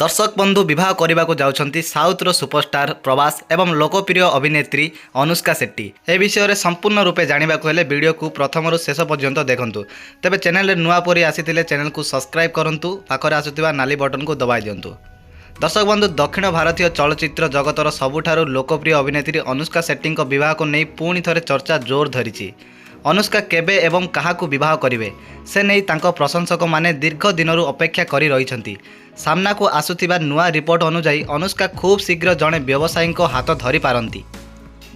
ଦର୍ଶକ ବନ୍ଧୁ, ବିବାହ କରିବାକୁ ଯାଉଛନ୍ତି ସାଉଥର ସୁପରଷ୍ଟାର ପ୍ରଭାସ ଏବଂ ଲୋକପ୍ରିୟ ଅଭିନେତ୍ରୀ ଅନୁଷ୍କା ସେଟ୍ଟି। ଏ ବିଷୟରେ ସମ୍ପୂର୍ଣ୍ଣ ରୂପେ ଜାଣିବାକୁ ହେଲେ ଭିଡ଼ିଓକୁ ପ୍ରଥମରୁ ଶେଷ ପର୍ଯ୍ୟନ୍ତ ଦେଖନ୍ତୁ। ତେବେ ଚ୍ୟାନେଲରେ ନୂଆ ପରି ଆସିଥିଲେ ଚ୍ୟାନେଲକୁ ସବସ୍କ୍ରାଇବ୍ କରନ୍ତୁ, ପାଖରେ ଆସୁଥିବା ନାଲି ବଟନକୁ ଦବାଇ ଦିଅନ୍ତୁ। ଦର୍ଶକ ବନ୍ଧୁ, ଦକ୍ଷିଣ ଭାରତୀୟ ଚଳଚ୍ଚିତ୍ର ଜଗତର ସବୁଠାରୁ ଲୋକପ୍ରିୟ ଅଭିନେତ୍ରୀ ଅନୁଷ୍କା ସେଟ୍ଟିଙ୍କ ବିବାହକୁ ନେଇ ପୁଣି ଥରେ ଚର୍ଚ୍ଚା ଜୋର ଧରିଛି। ଅନୁଷ୍କା କେବେ ଏବଂ କାହାକୁ ବିବାହ କରିବେ, ସେ ନେଇ ତାଙ୍କ ପ୍ରଶଂସକମାନେ ଦୀର୍ଘ ଦିନରୁ ଅପେକ୍ଷା କରି ରହିଛନ୍ତି। ସାମ୍ନାକୁ ଆସୁଥିବା ନୂଆ ରିପୋର୍ଟ ଅନୁଯାୟୀ, ଅନୁଷ୍କା ଖୁବ୍ ଶୀଘ୍ର ଜଣେ ବ୍ୟବସାୟୀଙ୍କ ହାତ ଧରିପାରନ୍ତି।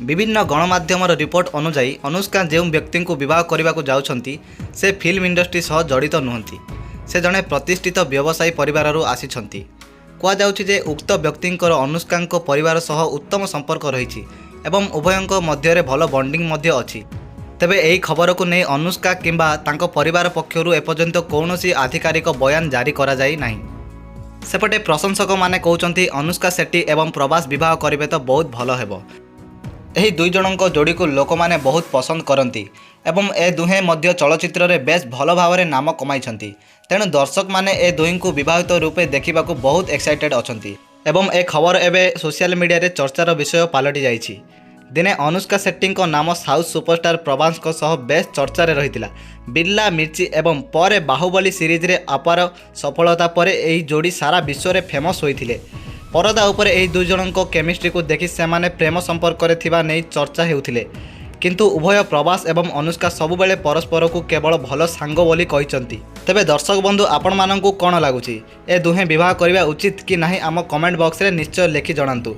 ବିଭିନ୍ନ ଗଣମାଧ୍ୟମର ରିପୋର୍ଟ ଅନୁଯାୟୀ, ଅନୁଷ୍କା ଯେଉଁ ବ୍ୟକ୍ତିଙ୍କୁ ବିବାହ କରିବାକୁ ଯାଉଛନ୍ତି, ସେ ଫିଲ୍ମ ଇଣ୍ଡଷ୍ଟ୍ରି ସହ ଜଡ଼ିତ ନୁହନ୍ତି। ସେ ଜଣେ ପ୍ରତିଷ୍ଠିତ ବ୍ୟବସାୟୀ ପରିବାରରୁ ଆସିଛନ୍ତି। କୁହାଯାଉଛି ଯେ ଉକ୍ତ ବ୍ୟକ୍ତିଙ୍କର ଅନୁଷ୍କାଙ୍କ ପରିବାର ସହ ଉତ୍ତମ ସମ୍ପର୍କ ରହିଛି ଏବଂ ଉଭୟଙ୍କ ମଧ୍ୟରେ ଭଲ ବଣ୍ଡିଂ ମଧ୍ୟ ଅଛି। ତେବେ ଏହି ଖବରକୁ ନେଇ ଅନୁଷ୍କା କିମ୍ବା ତାଙ୍କ ପରିବାର ପକ୍ଷରୁ ଏପର୍ଯ୍ୟନ୍ତ କୌଣସି ଆଧିକାରିକ ବୟାନ ଜାରି କରାଯାଇ ନାହିଁ। ସେପଟେ ପ୍ରଶଂସକମାନେ କହୁଛନ୍ତି, ଅନୁଷ୍କା ସେଟ୍ଟି ଏବଂ ପ୍ରଭାସ ବିବାହ କରିବେ ତ ବହୁତ ଭଲ ହେବ। ଏହି ଦୁଇ ଜଣଙ୍କ ଯୋଡ଼ିକୁ ଲୋକମାନେ ବହୁତ ପସନ୍ଦ କରନ୍ତି ଏବଂ ଏ ଦୁହେଁ ମଧ୍ୟ ଚଳଚ୍ଚିତ୍ରରେ ବେଶ୍ ଭଲ ଭାବରେ ନାମ କମାଇଛନ୍ତି। ତେଣୁ ଦର୍ଶକମାନେ ଏ ଦୁହିଁଙ୍କୁ ବିବାହିତ ରୂପେ ଦେଖିବାକୁ ବହୁତ ଏକ୍ସାଇଟେଡ୍ ଅଛନ୍ତି ଏବଂ ଏ ଖବର ଏବେ ସୋସିଆଲ ମିଡ଼ିଆରେ ଚର୍ଚ୍ଚାର ବିଷୟ ପାଲଟି ଯାଇଛି। ଦିନେ ଅନୁଷ୍କା ସେଟ୍ଟିଙ୍କ ନାମ ସାଉଥ୍ ସୁପରଷ୍ଟାର ପ୍ରଭାସଙ୍କ ସହ ବେଶ୍ ଚର୍ଚ୍ଚାରେ ରହିଥିଲା। ବିଲ୍ଲା, ମିର୍ଚି ଏବଂ ପରେ ବାହୁବଲି ସିରିଜରେ ଅପାର ସଫଳତା ପରେ ଏହି ଯୋଡ଼ି ସାରା ବିଶ୍ୱରେ ଫେମସ୍ ହୋଇଥିଲେ। ପରଦା ଉପରେ ଏହି ଦୁଇ ଜଣଙ୍କ କେମିଷ୍ଟ୍ରିକୁ ଦେଖି ସେମାନେ ପ୍ରେମ ସମ୍ପର୍କରେ ଥିବା ନେଇ ଚର୍ଚ୍ଚା ହେଉଥିଲେ। କିନ୍ତୁ ଉଭୟ ପ୍ରଭାସ ଏବଂ ଅନୁଷ୍କା ସବୁବେଳେ ପରସ୍ପରକୁ କେବଳ ଭଲ ସାଙ୍ଗ ବୋଲି କହିଛନ୍ତି। ତେବେ ଦର୍ଶକ ବନ୍ଧୁ, ଆପଣମାନଙ୍କୁ କ'ଣ ଲାଗୁଛି? ଏ ଦୁହେଁ ବିବାହ କରିବା ଉଚିତ କି ନାହିଁ, ଆମ କମେଣ୍ଟ ବକ୍ସରେ ନିଶ୍ଚୟ ଲେଖି ଜଣାନ୍ତୁ।